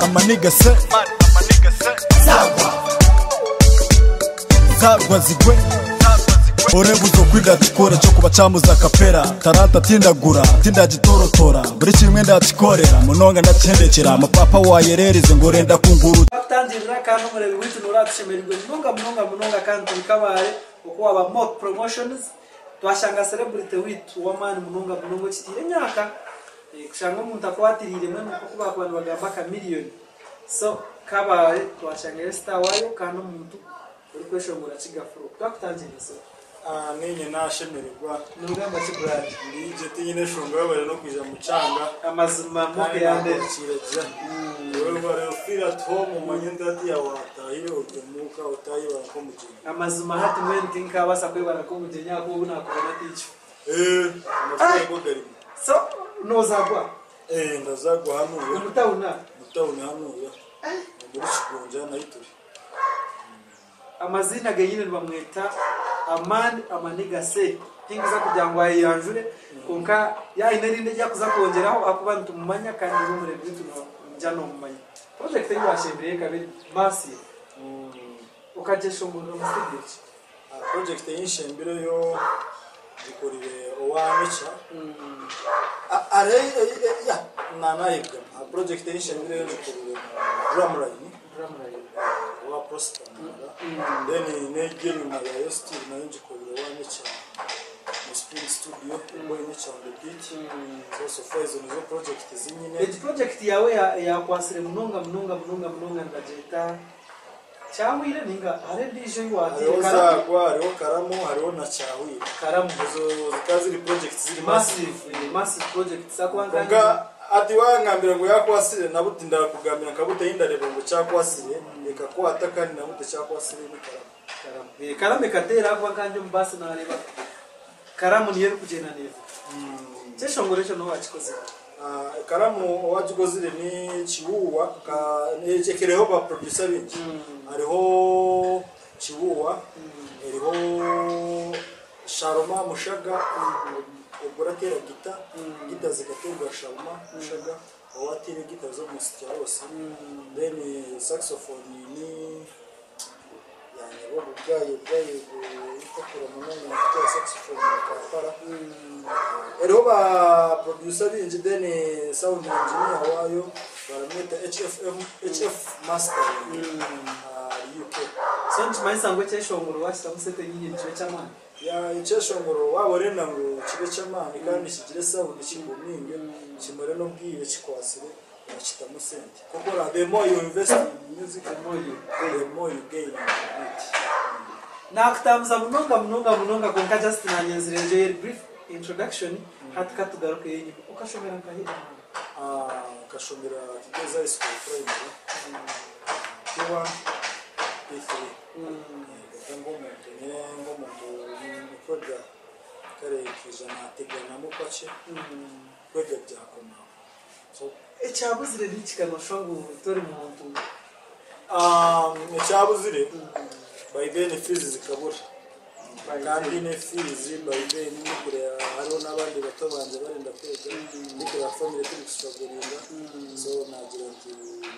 Amaniga se Zarwa zigwe Orebuzo kwiga tukora cyo kubacamuza kapera Taranta tindagura tindagitorotora Buri kimwe ndakikorera munonga ndacendekera Mapapa wayerereze ngo renda kunguru Twakutangirira kandi omureebi waitu noratushemererwe munonga munonga munonga kandi turi Kabale oku waaba Mock Promotions twashanga celebrity waitu ow'amaani munonga munonga okitiire emyaka kushanga omuntu akwatiriire mbwenu nk'oku baakuba nibagamba Chameleone so Kabale twashangayo star waayo kandi omuntu orikweshongora kigafuro. Twakutangirira sebo. Niinye naashemererwa. Noogamba ki Brad? Ndi gye tinyine nshonga webare n'okwija omu kyanga. Amazima Kandi Moke yandeeta. nakukiira gye. Webare feel at home omanye nti hatiiya waatahire ori omuuka otaayebara nk'omugyenyi. Amazima hati mbwenu tinkaabaasa kwebara nk'omugyenyi ahakuba obu naakubona tikyo. Eeh, amajuta ago garimu. So noozagwa? Eeh, ndazagwa hanuuya. Omu tawuni aha? Omu tawuni hanuuya. Omuri Kigunja nahi turi. Amaziina genyine nibamweta Amani Amaniga Se. Tinkuza kugira ngu ayeyanjure kwonka yaaba aine erindi eri arikuza kwongyeraho ahakuba nitumumanya kandi iwe omureebi waitu noija nomumanya. Project ei washembireyo ekaba eri massive. Okagyeshongorera omu studio ki? Project ei nshembireyo ngikorire owa Nature. Hariho yeah nanayebwa. Project ei nshembireyo ngikorire mu Drumline. Owa Prosper Murara then n'egi enyima yayo still nayo ngikorire owa Nature mu Spring Studio ogu oine Nature on the beat so so far ezo nizo project ezi nyine. Egi project yaawe eyakwatsire munonga munonga munonga munonga nibagyeta Kyahwire ninga hariho endiijo ei wateire Hariho Karamu? Zagwa, hariho Karamu, hariho na Kyahwire. Karamu. Ezo zikaba ziri project ziri massive. Massive, massive projects ahakuba nka Kwonka hati wangambira ngu yakwatsire nabuti ndakugambira nka buti ei ndareeba ngu kyakwasire ekakwata kandi nabuti ekyakwasire ni Karamu. Karamu. Eh, Karamu ekateera ahakuba nkangye omu baasi naareeba Karamu niyo erikugyenda neevuga. Ekyeshongoro ekyo n'oha owakikozire? Karamu owagikozire ni Kiwuuwa nka eriho ba producer baingi. Hariho Kiwuuwa, eriho Sharoma Mushaga ogwo orateera gita, gita zikateerwa Sharoma Mushaga owateire gita z'omu Sityarosi. Then saxophone ni Yaanyeba ogu guy guy orikutakura munonga nakuteera saxophone omu Kampala. Eriho ba producer baingi then sound engineer waayo baramweta HFM HF Master ari UK. So nikimanyisa ngu ekyeshongoro waakitamu sente nyingi nikiba eky'amaani? Yeah ekyeshongoro waaba orenda ngu kibe eky'amaani kandi kigire sound kiguminge kimare n'obwire kikwatsire Bakitamu sente kwonka oraba the more you invest in music the more you gain, the more you gain in it. Nakutambuza munonga munonga munonga kwonka just nanye nzire egyo eri brief introduction hati katugarukeyo enyima okashomera nkahi Amani? Nkashomera Kigezi High School Primary P1, P3 kwonka nk'omuntu nyine nk'omuntu okwega kare nkaija nateganamu kakye kwega byakomaho. Ekyabuzire niki kandi noshusha ngu tori muntu. Ekyabuzire by then fees zikabura kandi ne fees by then ndikureeba hariho n'abandi bato bangye barenda kwega ndikureeba family turi kustrugglinga so nagira nti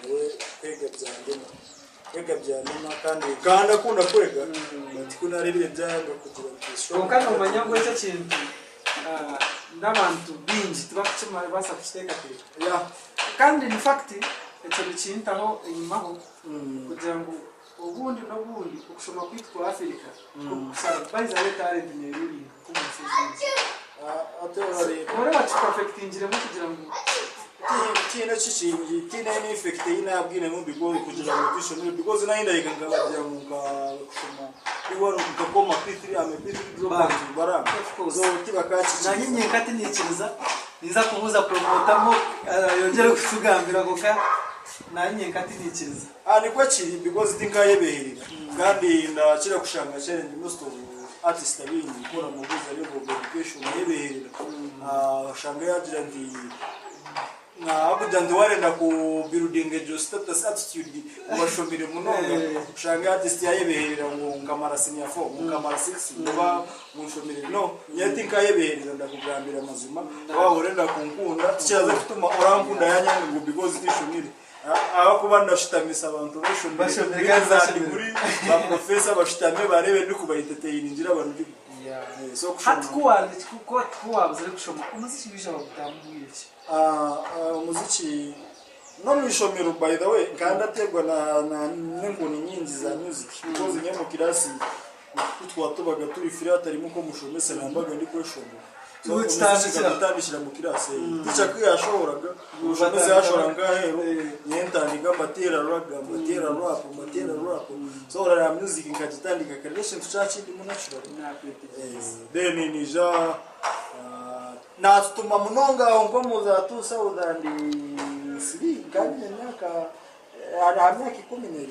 nyowe kwega byandema kwega byandema kandi nkaba ndakunda kwega but ku nareebire byanga kugira nti Kwonka nomanya ngu ekyo ekintu n'abantu baingi tibarikubaasa kukiteekateeka. Kandi in fact ekyo nikintaho enyimaho kugira ngu obundi n'obundi okushoma kwaitu kwa Afirika by the way talent neruringa nk'omu nsi ezindi. Noreeba kikuaffectingiremu kugira ngu. Tihaine tihaine any effect ei naabwinemu because kugira ngu tishomire because naanye ndahika nkabagira ngu nka kushoma P1 nkakoma P3 I'm a P3 dropout baranga so tibakakikiriza. Nanye nyenka tinyikiriza ninza kubuuza promoter mo ayongyere kutugambira kwonka nanye nyenka tinyikiriza. Nikwo kiri because tinkayebeherera kandi ndakira kushanga challenge most of artist abaingi ku oramubuuza level of education ayebeherera oshanga yagira nti ahakugira nti warenda ku buildinga egyo status attitude obashomire munonga oshanga artist yayebeherera ngu nkamara senior 4 ngu nkamara 6 oba ngu nshomire no nyowe tinkayebeherera ndakugambira amazima waba orenda kunkunda tikiraza kutuma orankunda yanyanga ngu because tishomire. Ahakuba ndashutamisa abantu bashomire. Bashomire Bize kandi za bashomire. degree, ba professor bashutame barebe ndikuba entertainingira abantu ndi. So kushoma. Hati ku waabuzire kushoma, omuziki gwija bagutamu bwire ki? Omuziki no mwishomero, by the way, nkandategwa na n'enkoni nyingi za music, because nye mu kirasi twatubaga turi free, hatarimo ko mushomese, nambaga ndi kweshomera. So Ubu umuziki kitandikira. Gutandikira mu kirasi, teacher ko yashoboraga umushomese yashobora ngaheru, nye ntandika mbatera ragga, mbatera rap, mbatera rap. So urara music nkagitandika kare kintu cyakindi mu natural. Then nija natutuma munonga aho nko mu za 2003, kandi imyaka ha myaka 12,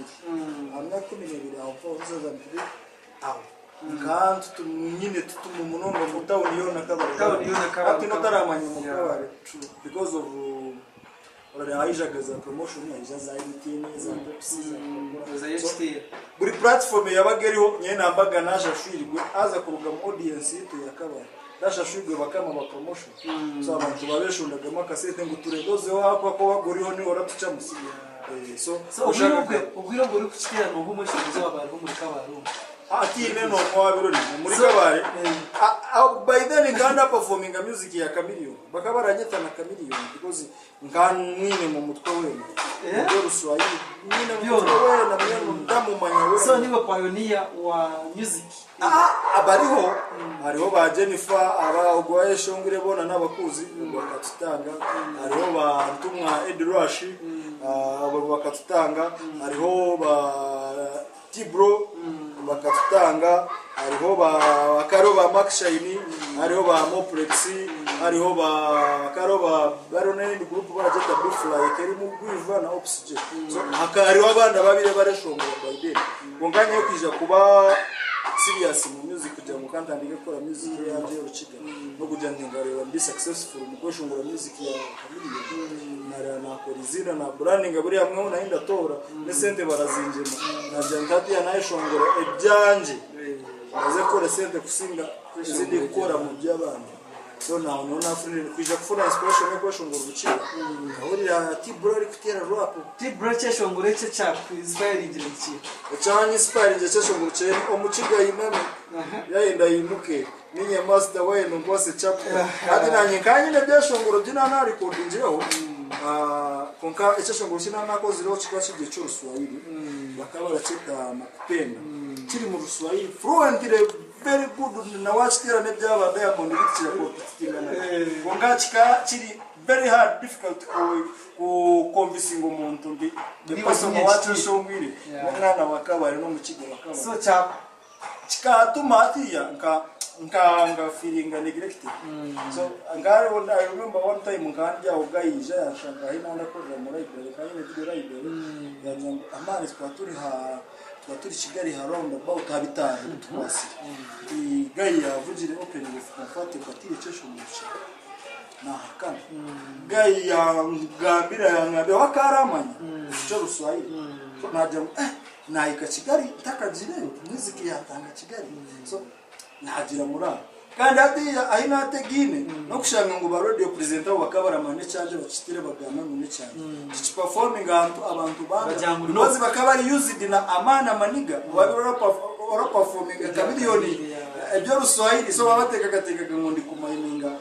ha myaka 12 aho mpo 2003 aho nkantu nyine tutuma munonga mu town yona Kabare. Town yona Kabare. Ati notaramanya mu Kabare True. because of urareba ayijaga za promotion, ayija za MTN, za Pepsi, za Coca-Cola. Za So, HTL. Buri platform yabaga iriho, nyine nambaga nashashwirwe aza kuruga mu audience yitu ya Kabare, nashashwirwe bakama ba promotion. So abantu babeshundagamo akasete ngo turedozeho hakwa ko baguriho ni oratuca musi. So So ubwire bwo uri kukitera ni ubw'umushinzi w'abantu bo muri Kabare. Atine no mwabirori muri So, Kabare. By then nganda performing music ya Chameleone, bakaba baranyita na Chameleone because nkanwine mu mutwe wena byo Ruswahili nyine mu mutwe wena mwene ndamumanya wena. So niwe pioneer wa music. Ah, abariho hariho ba Jennifer, aba Ogwaye Shongure bona n'abakuzi bakatutanga, hariho ba Ntumwa Ed Rush, abo bakatutanga, hariho ba Tibro bakatutanga, hariho ba Karo, ba Max Shine, hariho ba Moplex, hariho ba Karo, ba bariho n'indi group barageta Bifly keri mu Gwiva na Oxygen. So hariho abana babire bareshongora by then ngonganye yo kwija kuba serious mu music kugira ngo kandi andike gukora music yanje y'urukiga no kugira ngo ngareba ndi successful mu kweshongora music ya Chameleone, nareba nakora izina na branding buriya mwe nayo ndatora n'esente barazinjema najya ntati ya nayishongora ebyanje maze gukora sente kusinga izindi gukora mu by'abandi. So naho no nafunire kuja kufuna inspiration yo kweshongora urukiga, ngahurira ati bro ari kutera rap. Tibro cyeshongore cye cya inspiring iki? Ecyanyi inspiring cyeshongora cyane omukiga yiname yayenda yimuke ninye master wenu ngwase chapter ati nanye kanyine byeshongoro byina na recordingireho. Konka ekyeshongoro kina nakozireho kikaba kigiye cy'Uruswahili, bakaba baracyita Nakupenda, kiri mu Ruswahili fluently, very good, na wakitera n'ebyaba Diamond bikira competingana. Konka kika kiri very hard, difficult ku convincing omuntu ndi the Niba person kimwe wacu kiri. shongwire n'umwana wa Kabare no mu kigo wa Kabare. So cya Kikatuma atiya nka nkanga feeling neglected. So ngari I remember one time nkandya ugayija yashanga hino ndakorera mu library kanyine video library yagira ngo amani twa turi Kigali ha round about ha bitanu twasire igayi yavugire open with comfort batire cyesho mu nahakana gayi yangambira yangambira wakaramanya cyo Ruswahili. So najya ngo nahika Kigali ntakagireyo music yatanga Kigali. So nagira muri aho kandi hatiya ahi nategine no kushanga ngo ba radio presenter bakabaramane cyanje bakitire bagamba ngo cyane kici performing ahantu abantu banga Bagira ngo because bakaba ari used na amana maniga wabira ora performing Chameleone ibyo Ruswahili. So babatekagatekaga ngo ndi kumayininga.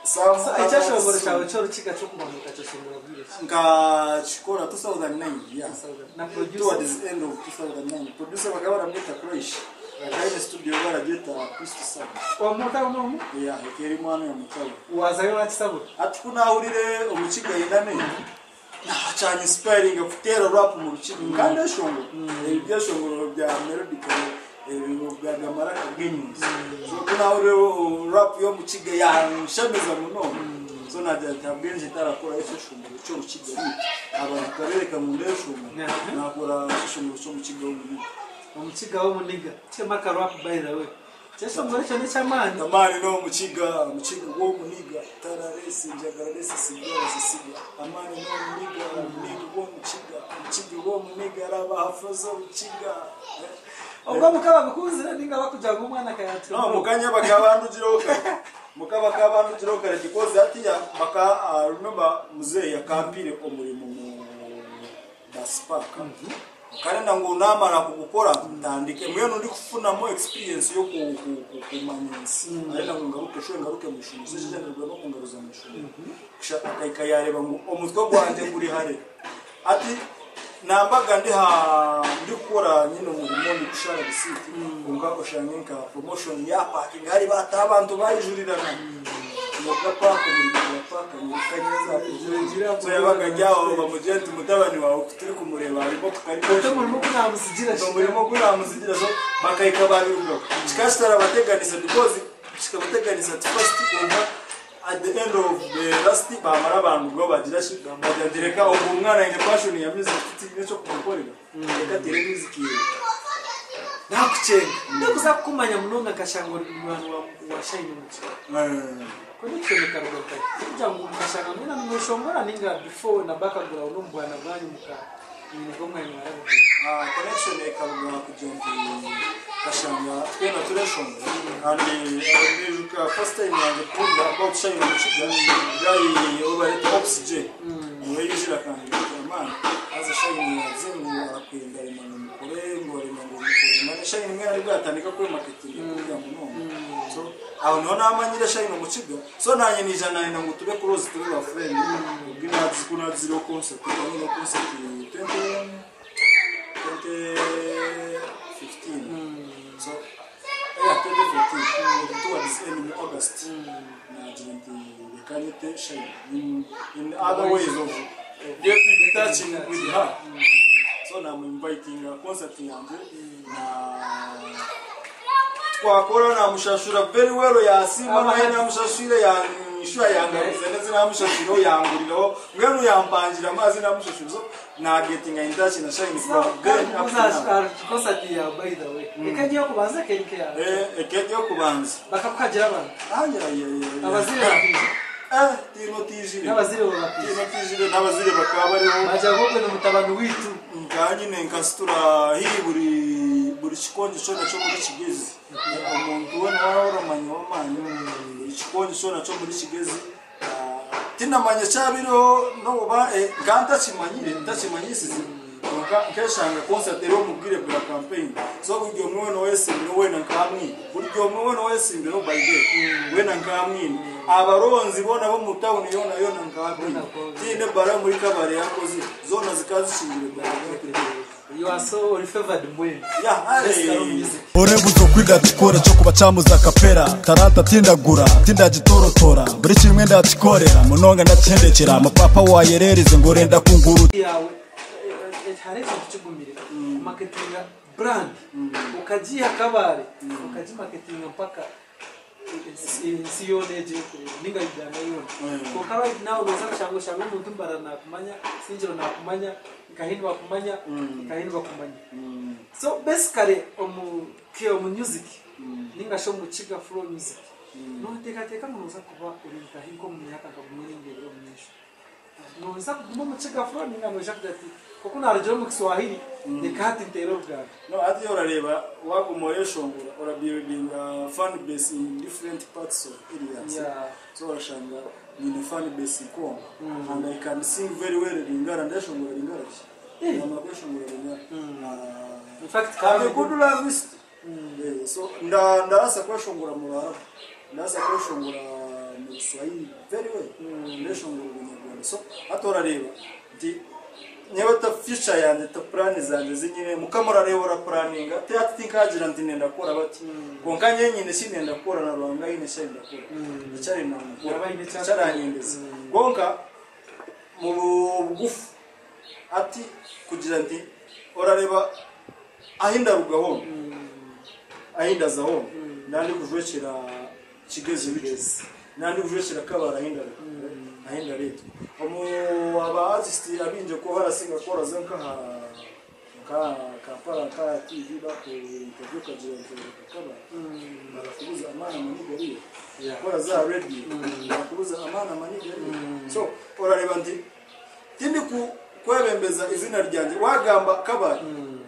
So icyashongoro cyawe cyo rukiga cyo kumanuka cyashongora bwire ki? Nkakikora 2009, yeah. Na producer? Towards the end of 2009. Producer bakaba baramwita Kroish, bakaba studio barageta Christ Sound. Wa muta mu Yeah, ikeri mwana ya mutabo. Wazayo nakisabura. Ati kunahurire omukiga yiname cyane inspiring kutera rap mu rukiga kandi eshongoro ibi byeshongoro bya melodic, ibintu bya gamara bw'inyuzi. So kunahurire rap yo mu kiga yanshemeza munonga. So najya ntabwenge tarakora icyo shongoro cyo rukiga abantu kabereka mu ndeshongoro nakora icyo cyo mu kiga w'umuntu. Omukiga w'omuniga kyemaka rap, by the way, kyeshongoro ekyo nekyamaani. Amani no mukiga, mukiga wo muniga tararesi njagararesi sigara sisiga amani no muniga, muniga wo mukiga, mukiga wo muniga raba hafazo mukiga. Ubwo mukaba gukunzira ninga bakugira ngo umwana akayatira. No mukanya bakabandugiraho kare, mukaba kabandugiraho kare because atiya baka remember muzeyi yakampire omurimo mu Spark. Nkarenda ngu namara kugukora ntandike mbwenu ndikufunamu experience y'okumanya ensi. Arenda ngu ngaruke sho ngaruke mu ishomero. So ekigyendererwa n'okungaruza mu ishomero. Kusha akahika yareeba ngu omutwe gwangye guri hare. Hati nambaga ndi ha ndikukora nyine omurimo ndikushara risiiti kwonka oshange nka promotion yapakinga hari bataha abantu baijurirana. Nyoga paaka omurimo gwa paaka nyiruka nyenza aha promotion. So yabaga ari aho bamugira nti mutabani waawe ku turikumureeba aha motoka Oti omurimo ogu naamutsigira shi. Omurimo ogu naamutsigira so bakahika baabirugaho. Kikaba kitarabateganisa because kikabateganisa at first kwonka At the end of the last bamara bandugaho bagira ki bagira nti reka ogu omwana aine passion ya music titiine ekyokumukorera reka ateere music ye. Nakucenga ndikuza kukumanya munonga nkashanga ori munywani wa Shine Omukiga. Connection ekaruga nkahi? Tikugira ngu mukashanga mwena nimweshongora ninga before na background omu bwana bwanyu muka mwine nk'omwanya mwarabigwire? Connection ekaruga aha kugira nti nkashanga twena tureshongora kandi naijuka first time yangye kuhurira about Shine Omukiga guy ou bareeta Ops J niwe yaizire akangira ati man haza Shine yagize ngu arakwenda arenda ngu mukore ngu arenda ngu mukore manya Shine mbwenu aribwo yatandika kwemarketinga kuriya munonga so aho niho namanyire Shine Omukiga so nanye naija nayenda ngu tube close tube ba friend obwe ku nagizireho concert nkaba nyineho concert 20 2015 so yeah 2014 towards end mu August nagira nti reka nyite Shine in other ways of getting touching with her so namu invitinga concert yangye na twakora namushashura very well yasiima naye namushashwire yanyishura yangaruza nezi namushashwireho yanguriraho mbwenu yampangira amazi namushashura so nagetinga in touch na Shine So, from then kandi up to now. kuza concert yawe by the way. Eka egiye kubanza keri keyawe. Eh, ekedi yokubanza Bakakuhagira abantu. ayayayaya Abazire bakija. eh tino tijire N'abazire bo bakija. tino tijire n'abazire bakaba bariho Bagira ngu ogwe ni mutabani witu. Nka nyine nkasitura haihi buri buri kikongi kyona ky'omuri Kigezi. Omuntu weena waaba oramanya ow'amaani, buri kikongi kyona ky'omuri Kigezi tinamanya ekyabaireho n'oba nka ntakimanyire ntakimanyisize kwonka nkeshanga concert eri omu bwire bwa campaign so buri omwe weena owetsimbire weena nkamwine buri omwe weena owetsimbire by then weena nkamwine abaronzi boona b'omu town yoona yoona nkabaine tihaine ebara omuri Kabale yakozire zoona zikaba zikingire You are so ori favored mbwenu. Yeah, Let's hey. go music. Orebuza okwiga tukora ekyokuba kyamuza akapera Taranta tindagura tindagitorotora Buri kimwe ndakikorera munonga ndakihendekyera Mapapa wayererize ngu orenda kunguru yawe hariho ekintu kigumire kumaketinga brand okagiiha Kabale okagimaketinga mpaka ensi yoona egyo erikureeba ninga Uganda yoona. Kwonka right now nooza kushanga oshange omuntu Mbarara nakumanya, Isingiro nakumanya, nkahi nibakumanya, nkahi nibakumanya. So basically omu omu music ninga shi omu Kiga Flow Music nooteekateeka ngu nooza kuba ori nkahi nk'omu myaka nka gumwe ninga ebiri omu maisho? Noija kuguma omu Kiga Flow ninga noija kugira oti nk'oku naarugire omu Kiswahili reka hati nteere Oruganda? No hati orareeba waguma oreshongora ora buildinga fan base in different parts of areas Yeah. so orashanga nyine fan base nkonka and I can sing very well Lingala ndeshongora Lingala ki Eh. namara kweshongora Lingala Ah, In fact, I'm a good linguist. Eh, so nda ndarasa kweshongora mu Ruarabu ndarasa kweshongora mu Ruswahili very well ndeshongora Orunyarwanda so hati orareeba nti nyowe ta future yangye ta plan zangye zinyine mukama orareeba orapuraninga ti hati tinkagira nti nenda kukora bati kwonka nyowe nyine eki nenda kukora na Ruhanga aine eki arenda kukora eki arenda ngu nkore Yaba aine eki eki aranyendeza kwonka mu bugufu hati kugira nti orareeba ahi ndaruga hoona ahi ndaza hoona nandikujwekyera Kigezi Riches nandikujwekyera Kabale ahi ndaruga ahi ndareetwa omu aba artist abaingi ku barasinga ku oraza nkaha nka Kampala nka TV bakuha interview okagira nti oruga Kabale barakubuza amaani amani gariyo ku oraza aha radio barakubuza amaani amani gariyo so orareeba nti Tindiku kwebembeza izina ryangye wagamba Kabale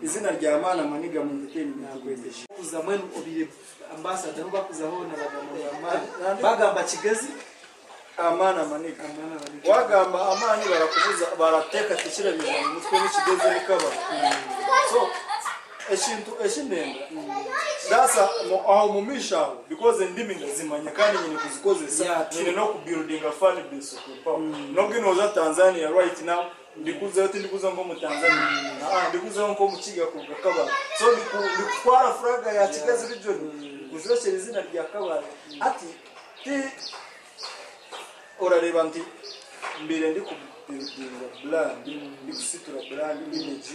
izina rya Maana Maniga mu entertainment Nakwetesha. Kuza mbwenu obaire ambassador ahu bakuza hoona bagamba ngu Amaani. Bagamba Kigezi. Amaani amaniga. Amaani amaniga. Wagamba amaani barakubuza barateekatekyera biija mu mutwe n'ekigezi nikabara. So ekintu ekindenda that's aho mu maisho aho because endimi ndazimanya kandi nyine kuzikozesa Yeah, true. nyine n'okubuildinga fan base okumpaho. Nobwo nooza Tanzania right now ndikuzayo tindikuza nk'omu Tanzania. Ah, ndikuzayo nk'omukiga kuruga Kabale. So ndikutwara flag ya Kigezi region kujwekyera izina rya Kabale. Ati ti orareeba nti mbaire ndikubuildinga brand ndikusitura brand image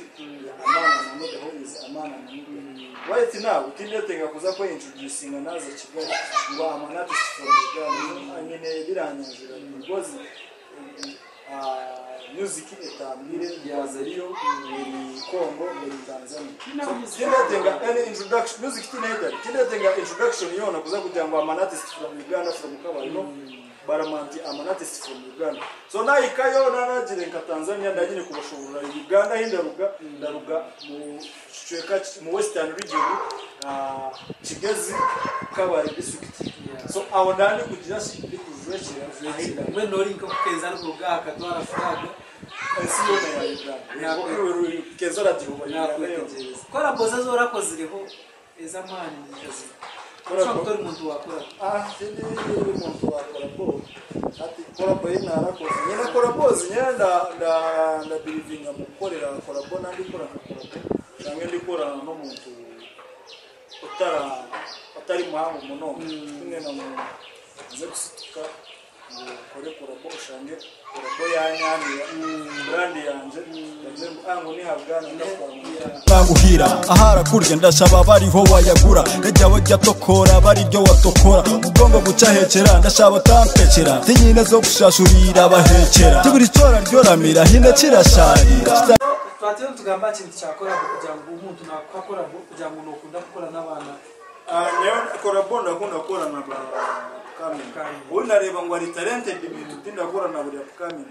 ya Amani Amaniga who is Amani Amaniga right now tindetenga kuza kwe introducinga naza Kigali ngo I'm an artist from Uganda nyine biranyanjura because music etambire yazariyo eri Congo eri Tanzania. So, tindetenga any introduction music tinedari tindetenga introduction yona kuza kugira ngo I'm an artist from Uganda from Kabale no baramanti I'm an artist from Uganda. So nahikayo nanagire nka Tanzania ndagine kubashobora Uganda hindaruga ndaruga mu kicweka mu Western region Kigezi Kabale district. So aho ndandi kugira ndi kujwekera ahinda Mbwenu ori nk'okukeeza arikuruga aha akatwara flag ensi yoona ya Uganda Kenzo aragihuba Uganda yoona. nakwetegyereza korabo zo zorakozireho ez'amaani nikazi Korabo? tori muntu wakora Ah, sindi muntu wa korabo. Ati korabo ye narakoze. Nyine korabo nyine nda nda nda believinga mu gukorera korabo nandi kora nka korabo. Cyangwa ndi korana n'umuntu utara atari muhango munonga. Kumwe na muntu nze gusituka ngo ukore korabo ushange korabo yanyanira brand yanje ndaje ngo ah ngo nihabwana ndakora mu Nanguhira ahara kurya ndashaba bariho wayagura ejyawe jya tokora bariryo watokora ubwongo gucahekera ndashaba tampekera tinyine zo gushashurira abahekera tiburi cora ryoramira hine kirasharira twatiro tugamba kintu kya korabo kugira ngo umuntu nakora korabo kugira ngo nokunda gukora n'abana Nyewe korabo ndakunda gukorana ba upcoming. Upcoming. Ubu nareba ngo ari talented ibintu tindakora na buri upcoming.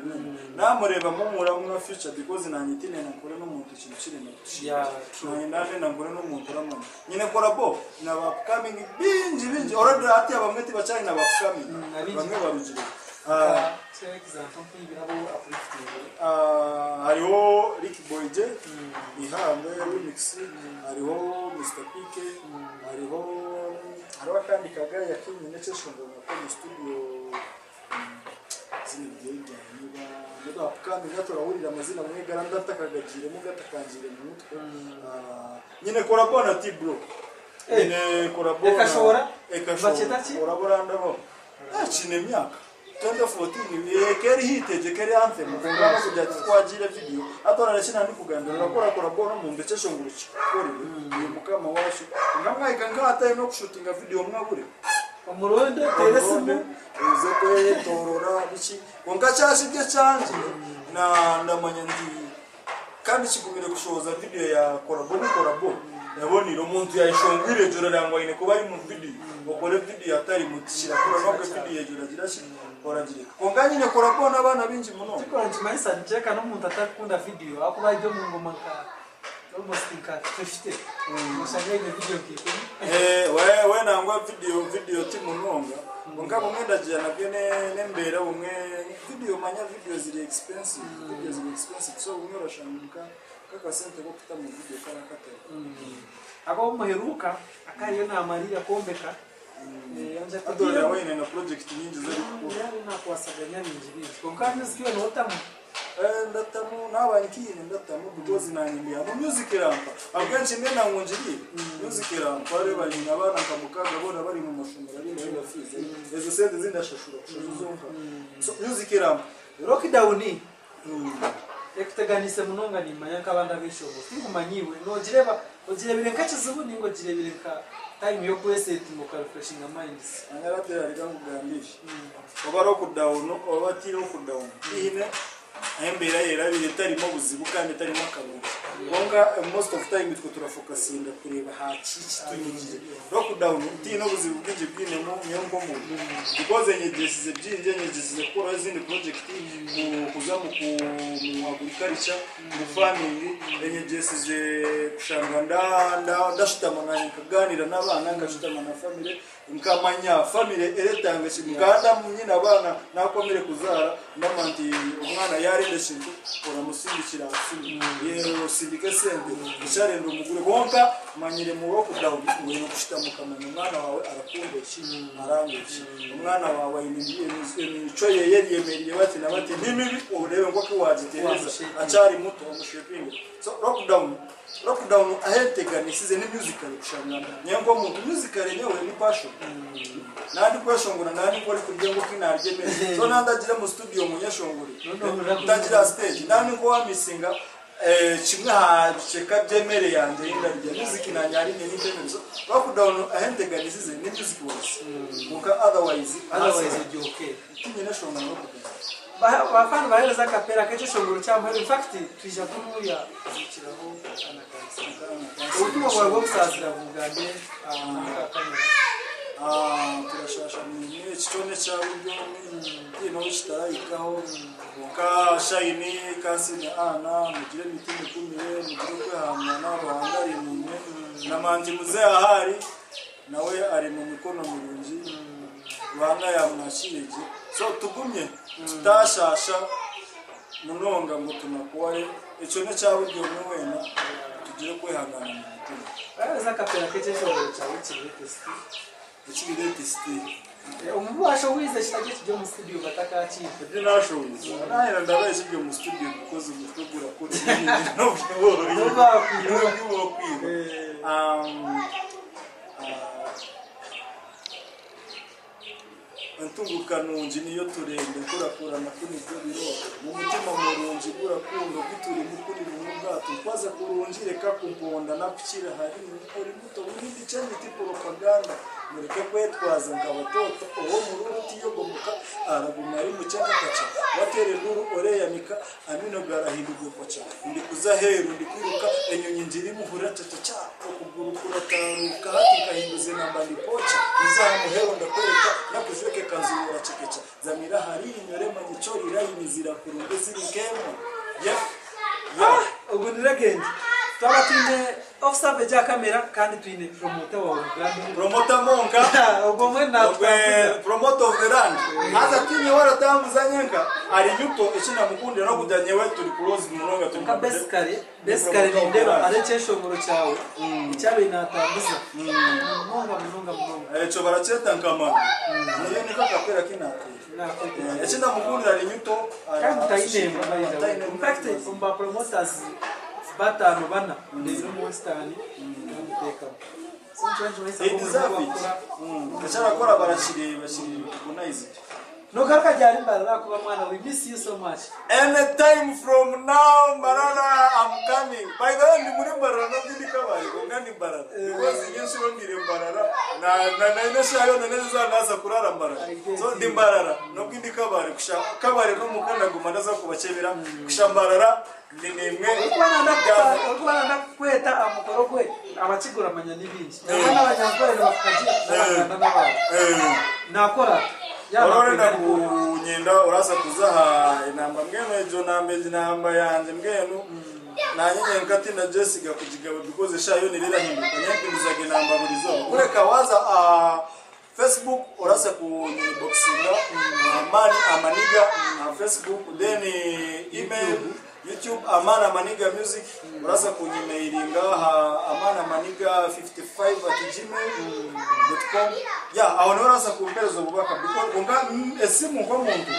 Namureba mumura mwa future because nanjye tine nakore n'umuntu ikintu kiri na Yeah, true. Nanjye ndaje nakore n'umuntu uramanya. Nyine korabo na ba upcoming binji binji already ati abamwe tibacari na ba upcoming. abinji. Bamwe barugire. Cya example nk'ibirabo uplifting Hariho Rick Boy J Ihangwe remix hariho Mr PK hariho hariho akandi kagaya kinyine cyeshongo nako mu studio izina rigiye rijyanye niba niba upcoming gatorahurira amazina amwe garandatakagagiremo gatakangire mu mutwe. Nyine korabo na T bro nyine korabo na- Ekashobora? Ekashobora Bakita ki? korabo ndabo akina imyaka 2014 keri hiteje keri anthem kungana kujya twagire video atora rakina ndi kugambira urakora korabo no mu ndetse nguru kikorere uyu mukama wacu ngamwayika ngataye no kushutinga video mwabure omuronde tere simu uze kwetorora biki konka cyashibye cyanje na ndamanya ndi kandi kigumire kushoza video ya korabo ni korabo yabonire omuntu yayishongwire ejoro rangwa ine kuba ari mu video okore video atari mu kirakora nobwo video ejoro agira shi oragirika konka nyine korabo n'abana binji muno Chikora nkimanisa ncheka n'omuntu atakunda video akuba ibyo mu ngoma nka almost nka 50 usanga ine video nkikumi Eh, we we nangwa video video ti munonga konka bumwe ndagira nabyo nembera bumwe video manya video ziri expensive video ziri expensive so bumwe urashanguka kakasente ko kuta mu video karakatera abo muheruka akariyo namarira kombeka yanja adorera wenyine na project nyingi zari gukora yari nakwasaganya bingi bingi konka music yo notamu Ndatamu nabankine ndatamu because nanyimbiya mu music rampa akenshi mbe nangungiriye music rampa reba nyina abana nkamukaga bona bari mu mashomero ari muri bafize ezo sente zindashashura kushazo zonka so music rampa lockdown ekuteganise munonga nimanya nk'abandi ab'eshongo tinkumanyiwe nogireba ogirebire nkakizibu ninga ogirebire nka time yo kwesetinga okarefreshinga minds anyaratera reka nkugambire oba lockdown oba ti lockdown ihine embeera yerabire etarimo buzibu kandi etarimo akarungi konka most of time twe turafokasinga kureba hakiki tunyigire lockdown tiine obuzibu bwingi bwinemu niyo nkomuntu because enyegyesize byingi enyegyesize kukora ezindi project kuza mu agriculture mu farming Enyegyesize kushanga ndashutama nanye nkaganira n'abaana, nkashutama na family, nkamanya family eretanga ki. Nkanda nyine abaana nakomire kuzaara, ndamanya nti omwana yarenda ekintu oramusindikira aha simu, osindike esente, eki arenda omugure. Kwonka manyire mu lockdown ngu oine kushutama okamanya omwana waawe arakunda eki, aranga eki. Omwana waawe aine emicwe ye eyemereire bati na bati, ni mibi oreebe nk'oku waagitereeza akyari muto omushepinge. So lockdown, lockdown ahu enteganisize ni musically kushanga nyowe nk'omuntu musically nyowe ni passion. Naba ndikweshongora naba ndi nk'orikurya enkoko ei naarya emere. So naba ndagire omu studio ngu nyeshongore, ntagire aha stage, naba ndi nk'owamisinga Kimwe aha bicweka by'emere yangye ei ndarya music nanye ahari inye nintemere so lockdown ahu enteganisize ni music wise kwonka otherwise Otherwise ori okay. Tinyine nshonga na lockdown. Ba fan bahereza akapera k'ekyeshongoro kya muheru infact twija kunuya kuzikiraho Anna Kansiime. Obutumwa bwawe bw'okusaasira bugambe aha kamera. Turashasha mwine eki kyona ekya buryo omwe tihaine ou kitarahikaho. Kwonka Shayini, Kansiime Anna, mugire emitima egumire, mugire okwehangana, Ruhanga ari naimwe. Na Manzi Muzei ahu ari, nawe ari mu mikono mirungi, Ruhanga yaamwakiire gye. So tugumye, tutaashaasha munonga ngu tunakuware, ekyo n'ekya buri omwe weena, tugire okwehangana mu mitima. Bahereza akapera k'ekyeshongoro kyawe ekiri latest. Ekiri latest. Omu bi waashohwize kitari ekiri omu studio batakakiiha. Ebi naashohwize, naayenda ndabaha ekiri omu studio because omutwe gurakora ebingi n'obu waakwiba. Entunguka nungi niyo turenda, enkurakurana ku nibyo birooto. Mu mutima murungi gurakunda, ogu turimu ku ni bumwe bwato. Nkwaza kurungi reka kumponda, nakukira hariimwe ori muto. Wirinde eky'emiti poropaganda, mureke kwetwaza nka batoto. Ow'omururu tiyogomoka, araguma ari mukye nk'akakya. Wateera enduru oreyanika, Amaino garahindurwa enkokya. Ndikuza aheeru ndikwiruka, enyonyi ngirimu hurira chachacha, okuguru kurataaruuka hati nkahinduza enamba ndi pocha. Nza aha muheru ndakworeka, nakujweka ekanzu yoracekeca. Zamira aha riinyo remanya eki ori layini zirakurunga eziri nk'emwe. Yeah, yeah. Ogu ni legend. Twaba twine Off savage aha camera kandi twine promoter wawe Mugambi. Promoter monka. Ogwo mbwenu natutambuza. Promoter of the land. Haza ti nyowe aratambuza nyenka ari nyuto eki namukundira nokugira nyewe turi close munonga turi Kwonka basically basically nindeeba hariho ekyeshongoro kyawe eki abaire natambuza munonga munonga munonga. Ekyo barakyeta nkamara. Niyo niko akapera ki nateera. Eki namukundira ari nyuto. Kandi taine mbwa by the way. In fact omu ba promoters Bataano bana ndeebire omu Western bamuteekamu. So nikyo nikimanyisa He ngu omurimo deserve ogu it. akukora Eki arakora barakireeba kiri recognized. Nogaruka ryari Mbarara ahakuba mwana we miss you so much. Any time from now Mbarara I'm coming. By the way ndi muri Mbarara nobwo ndi Kabale kwonka ndi Mbarara because nyenshuro ngiire Mbarara na na na n'eshaaha yoona n'ezaaha ndaza kurara Mbarara. So ndi Mbarara nobwo ndi Kabale kusha Kabale n'omuka ndaguma ndaza kubakyebera kusha Mbarara Orikuba nayenda kukweta aha mukoro gwe, abakigura manya ni baingi. Nangwa n'abanyankore nibakukagira n'Abaganda n'abandi. Naakora ata? Yaaba Oraba orenda nakwenda ari kunyenda orabaasa kuza aha enamba mbwenu egyo namba egi namba yangye mbwenu nanye nyenka tindagyesiga kugigaba because eshaaha yoona eraba erahinduka nyowe mpinduzaga enamba burizooba kureka waaza aha Facebook orasa ku boxinga Amani Amaniga aha Facebook then email YouTube Amani Amaniga music orasa kunyemailinga aha amaniamaniga55@gmail.com yeah aho niho orasa kumpereza obubaka because kwonka esimu nk'omuntu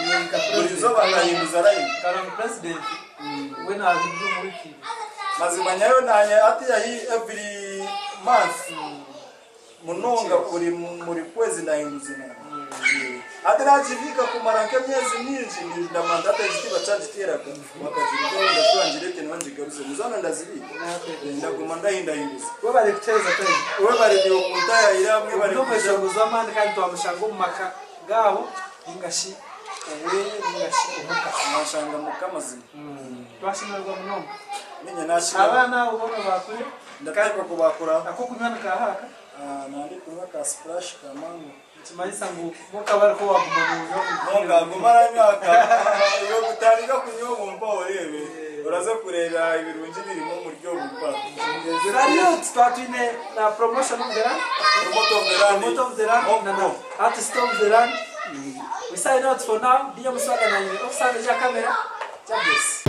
buri izooba ndahinduza line. Karanga president we nahindura omu wiki. Mazima nyayo nanye hati ahi every month Munonga buri muri kwezi nahinduza enamba. Hati nagibiika kumara nk'emyezi mingi ndamanya hati egi tibakyagiteeraga bakagirugaho ndashuba ngireete nyowe ngigaruzemu zoona ndazibiika ndaguma ndahindahinduza. Webare kutuheereza time. Webare naiwe kuntayayira mwebare Ogu kwija. n'omweshongozi w'amaani kandi twamushanga omu maka gaabo ninga shi oweye ninga shi omuka. Mwanshanga muka mazima. Twashemererwa munonga. Niinye naashirira. Abaana abo boona baakure. Ndateekwa kubakura. Ak'okunywa nikaaha aka? Nandikunywa ka splash ka mango. Nikimanyisa ngu mukaba ariko waguma nonywa buri Nonga guma aranywa aka. Iwe kutandika kunywa obu mpaho oreebe. Oraza kureeba ebirungi ebirimu omuri. Salute twaba twine na promotion of the land. Promoter of the land. Promoter of the land na na artist of the land. We sign out for now. DM Swaga na Officer ya camera. Jabes.